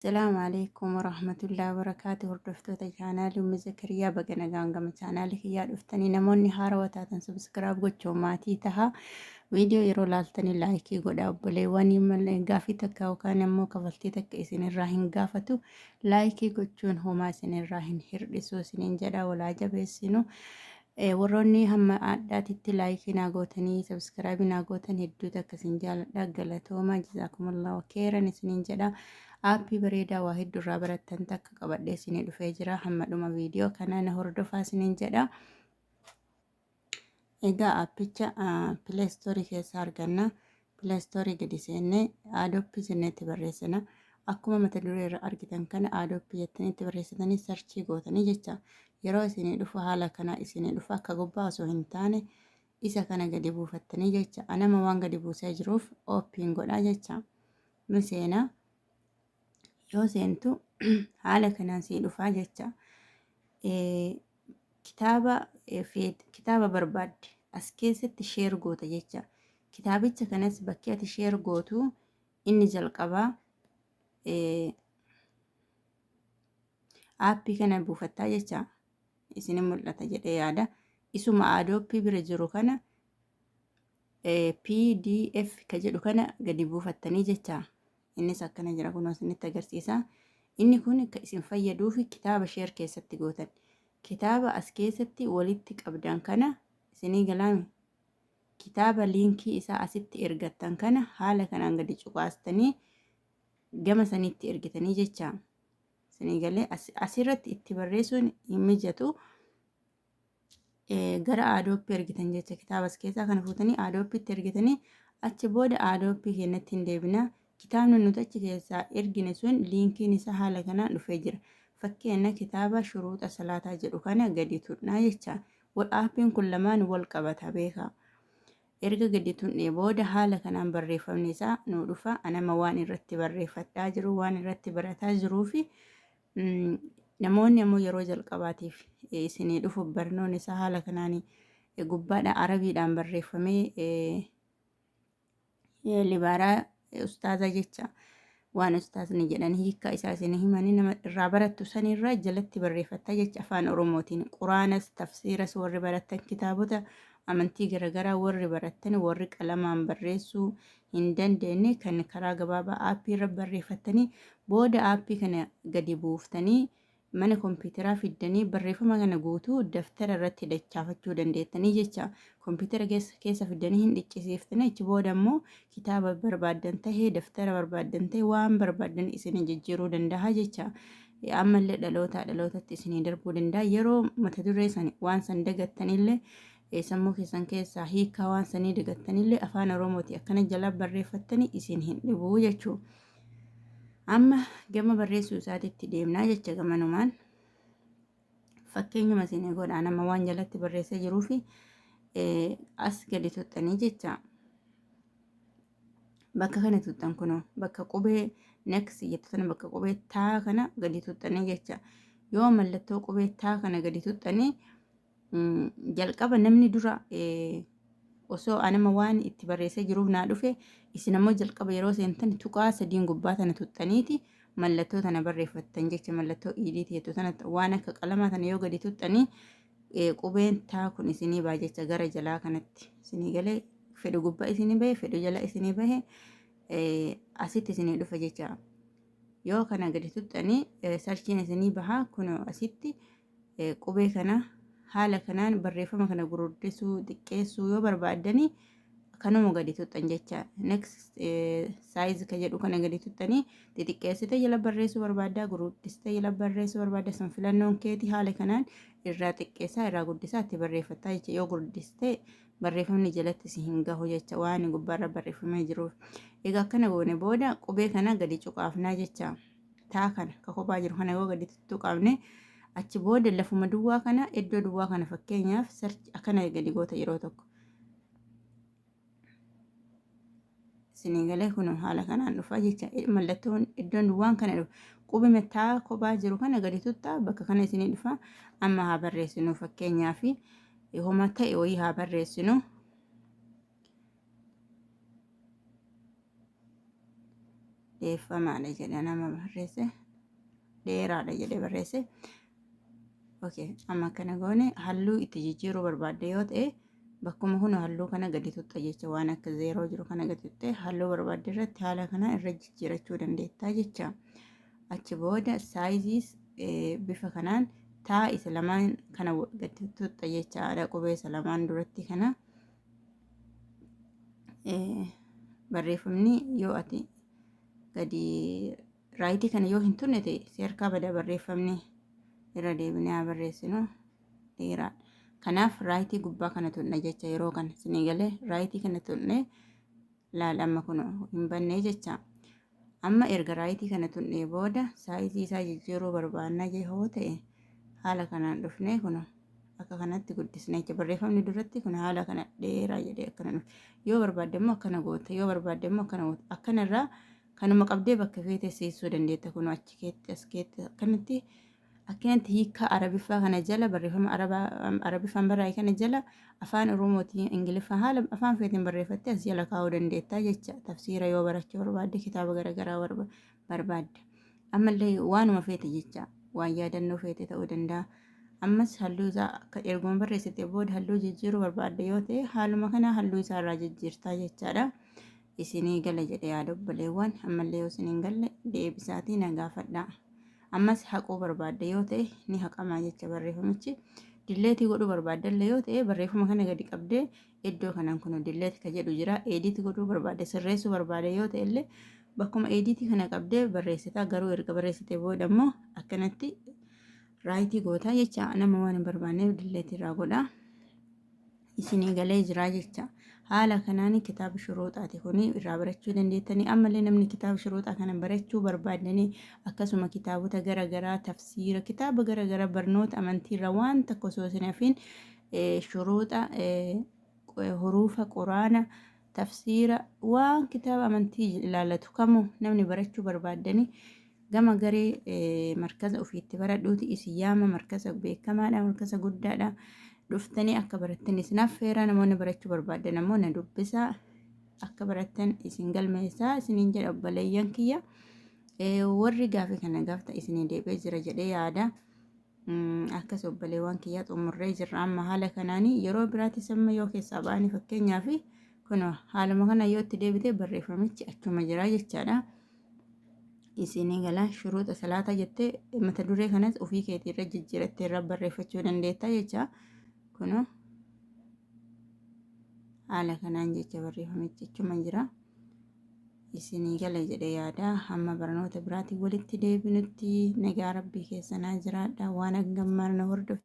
Salaamu alaikum warahmatullahi wabarakaatu. Hordoftoota chaanaalii Ummi Zakariyaa, baga nagaan gama chaanaalii kiyyaa dhuftanii. Namoonni haarawaa taatan subscribe gochuun maatii taha. Viidiyoo yeroo laaltanii like godha obboleewwan. Malee gaafii takka yookaan immoo kafaltii takka isinirraa hin gaafatu. Like gochuun homaa isinirraa hin hir'isu isiniin jedha. Walaa jabeessinu. Warroonni hamma addaatitti like naa gootanii subscribe naa gootan hedduu takka isin jaaladha. Galatooma, jazaakumullahu khairan isiniin jedha. Aappii bareedaa waa hedduu irraa barattan takka qabadhee isinii dhufee jira. Hamma dhuma viidiyoo kana na hordofaa isiniin jedha. Egaa aappicha Play Store keessa arganna. Play Store gadi seennee Adobe jennee itti barreessina. Akkuma mata duree irra argitan kana Adobe jettanii itti barreessitanii search gootanii jecha. Yeroo isinii dhufu haala kana isinii dhufa. Akka gubbaa osoo hin taane isa kana gadi buufattanii jecha. Anama waan gadi buusee jiruuf open godhaa jecha. Nu seenaa. Yoo seentu haala kanaan sii dhufaa jecha. Kitaaba barbaadde as keessatti share goota jecha. Kitaabicha kanas bakki ati share gootu inni jalqabaa aappii kana buufattaa jecha. Isin mul'ata jedhee yaada. Isuma Adobe bira jiru kana PDF ka jedhu kana gadi buufattanii jecha. Innis akkana jira, kunoo isinitti agarsiisa. Inni kun kan isin fayyaduuf kitaaba share keessatti gootan. Kitaaba as keessatti walitti qabdan kana isinii galaami. Kitaaba liinkii isaa asitti ergattan kana haala kanaan gadi cuqaastanii gama sanitti ergitanii jecha. Isinii galee? Asirratti itti barreessuun hin mijatu. Gara Adobe ergitan jecha. Kitaaba as keessaa kana fuutanii Adobetti ergitanii achi booda Adobe keenyatti hin deebina. Kitaabni nuti achi keessaa ergine sun liinkiin isaa haala kanaan dhufee jira. Fakkeenya kitaaba shuruuxa salaataa jedhu kana gadi tuqnaa jecha. Aappiin kun lamaan wal qabata, beekaa. Erga gadi tuqnee booda haala kanaan barreeffamni isaa nu dhufa. Anama waan irratti barreeffadhaa jiru, waan irratti barataa jiruu fi namoonni ammoo yeroo jalqabaatiif isinii dhufu barnoonni isaa haala kanaan gubbaadha arabiidhaan barreeffamee libaaraa ustaaza jecha. Waan ustaazni jedhan hiikkaa isaa isin himanii nama irraa barattu sanirraa jalatti barreeffattaa jecha afaan Oromootiin. Quraanas, tafsiiras warri barattan, kitaabota amantii garaagaraa warri barattan, warri qalamaan barreessuu hin dandeenye kan karaa gabaabaa aappii irra barreeffattanii booda aappii kana gadi buuftanii mana kompiitaraa fiddanii barreeffama kana guutuu daftara irratti dachaafachuu dandeettanii jecha. Kompiitara keessa fiddanii hin dhiccisiiftanii achi booda immoo kitaaba barbaaddan tahee, daftara barbaaddan tahee, waan barbaaddan isin jijjiiruu danda'a jecha. Ammallee dhalootaa dhalootatti isinii darbuu danda'a. Yeroo mata duree san waan san dagattanillee, sammuu keessan keessaa hiikaa waan sanii dagattanillee, afaan Oromooti akkana jala barreeffattanii isin hin dhibuu jechuudha. Amma gama barreessuu isaatitti deemnaa jecha. Gamanumaan fakkeenyuma isin godhaa. Nama waan jalatti barreessee jiruu fi as gadi tuxxanii jecha. Bakka kana tuxxan, kunoo bakka qubee next jettu tana, bakka qubee taa kana gadi tuxxanii jecha. Yoo mallattoo qubee taa kana gadi tuxxanii jalqaba namni dura osoo anama waan itti barreessee jiruuf naa dhufe, isin ammoo jalqaba yeroo seentan tuqaa sadiin gubbaa tana tuxxaniiti mallattoo tana barreeffattan jecha. Mallattoo edit jettu tana, waan akka qalamaa tana yoo gadi tuxxanii qubeen taa kun isinii ba'a jecha gara jalaa kanatti. Isinii galee? Fedhu gubbaa isinii bahe, fedhu jala isinii bahe, asitti isinii dhufa jecha. Yoo kana gadi tuxxanii searchiin isinii baha. Kun asitti qubee kana haala kanaan barreeffama kana gurguddisuu, xiqqeessuu yoo barbaaddanii kanuma gadi tuxxan jecha. Next size ka jedhu kana gadi tuxxanii xixiqqeessite jala barreessuu barbaaddaa, gurguddiste jala barreessuu barbaadda, sun filannoon keeti. Haala kanaan irraa xiqqeessaa, irraa guddisaa itti barreeffattaa jecha. Yoo guddiste barreeffamni jalatti si hin gahu jecha, waan gubbaarra barreeffamee jiruuf. Egaa akkana goone booda qubee kana gadi cuqaafnaa jecha. Taa kana ka kophaa jiru kana yoo gadi tuqaafne achi booda lafuma duwwaa kana, iddoo duwwaa kana, fakkeenyaaf search akkana gadi goota yeroo tokko. Isinii galee? Kun haala kanaan dhufa jecha. Mallattoon iddoon duwwaan kana dhufa. Qubee taa kophaa jiru kana gadi tuttaa bakka kana isinii dhufa. Amma haa barreessinu, fakkeenyaaf homa ta'e wayii haa barreessinu. Dheeffamaadha jedha nama barreesse. Dheeraadha jedhe barreesse. Okay, amma akkana goone halluu itti jijjiiruu barbaadde yoo ta'e, bakkuma kun halluu kana gadi tuqxa jecha. Waan akka zeeroo jiru kana gadi tuqxee halluu barbaadde irratti haala kana irra jijjiirachuu dandeettaa jecha. Achi booda saayiziis bifa kanaan taa isa lamaan kana gadi tuqxa jechaadha, qubee isa lamaan duratti kana. Barreeffamni yoo ati gadi right kana yoo hin tunne ta'e, si harkaa bada barreeffamni. Irra deebinee haa barreessinu, dheeraadha. Kanaaf right gubbaa kana tunna jecha yeroo kana. Isinii galee? Right kana tunne laal, amma kun hin bannee jecha. Amma erga right kana tunnee booda saayizii isaa jijjiiruu barbaanna yoo ta'e, haala kanaan dhufnee kun akka kanatti guddisna jecha. Barreeffamni duratti kun haala kana dheeraa jedhee akkana dhufe. Yoo barbaadde immoo akkana goota, yoo barbaadde immoo akkana goota. Akkanarraa kanuma qabdee bakka feete seessuu dandeetta. Kun achi keetti, as keetti, akkanatti akkanatti. Hiikaa Arabiffaa kana jala, barreeffama Arabiffaan barraa'e kana jala, afaan Oromootiin, Ingiliffaan, haala afaan feetiin barreeffattee as jala kaa'uu dandeettaa jecha. Tafsiira yoo barachuu barbaadde, kitaaba garaagaraa barbaadde, ammallee waanuma feete jecha, waan yaadannoo feete ta'uu danda'a. Ammas halluu isaa akka erguma barreessite booda halluu jijjiiruu barbaadde yoo ta'e, haaluma kana halluu isaa irraa jijjiirtaa jechaadha. Isinii gala jedhe yaada obboleewwan. Ammallee yoo isiniin galle deebisaatii na gaafadha. Ammas haquu barbaadde yoo ta'e, ni haqamaa jecha barreeffamichi. Delete godhuu barbaaddellee yoo ta'e, barreeffama kana gadi qabdee iddoo kanaan kun delete ka jedhu jira. Edit godhuu barbaadde, sirreessuu barbaadde yoo ta'e illee, bakkuma edit kana qabdee barreessitaa. Garuu erga barreessite booda immoo akkanatti right gootaa jecha. Nama waan hin barbaanneef delete irraa godha. Isinii galee jira jecha. Haala kanaan kitaaba shuruuxaati kuni irraa barachuu dandeettanii. Ammallee namni kitaaba shuruuxaa kana barachuu barbaadanii, akkasuma kitaabota garaagaraa, tafsiira, kitaaba garaagaraa, barnoota amantiirra waan tokko osoo isin hafiin, shuruuxa, huruufa Quraana, tafsiira, waan kitaaba amantii ilaallatu kamuu namni barachuu barbaaddanii, gama garee markaza ofiitti baradhuuti isin yaama. Markaza beekamaadha, markaza guddaadha. Dhuftanii akka barattan isin affeera. Namoonni barachuu barbaadan ammoo na dubbisaa, akka barattan isin galmeessaa isiniin jedha obboleeyyan kiyya. Warri gaafii kana gaafta isinii deebi'ee jira jedhee yaada. Akkas obboleewwan kiyya, xumurree jirra amma haala kanaanii. Yeroo biraattis amma yoo keessaa ba'anii, fakkeenyaaf kun haaluma kana yoo itti deebite, barreeffamichi achuma jira jechaadha. Isinii gala? Shuruuxa salaataa jettee mata duree kanas ofii keetii irra jijjiirattee irra barreeffachuu dandeetta jecha. Kun haala kanaan jecha barreeffamichi achuma jira. Isinii gala jedhe yaada. Hamma barnoota biraatiin walitti deebinutti nagaa Rabbii keessanaa jiraadha. Waan hangammaan na hordofte.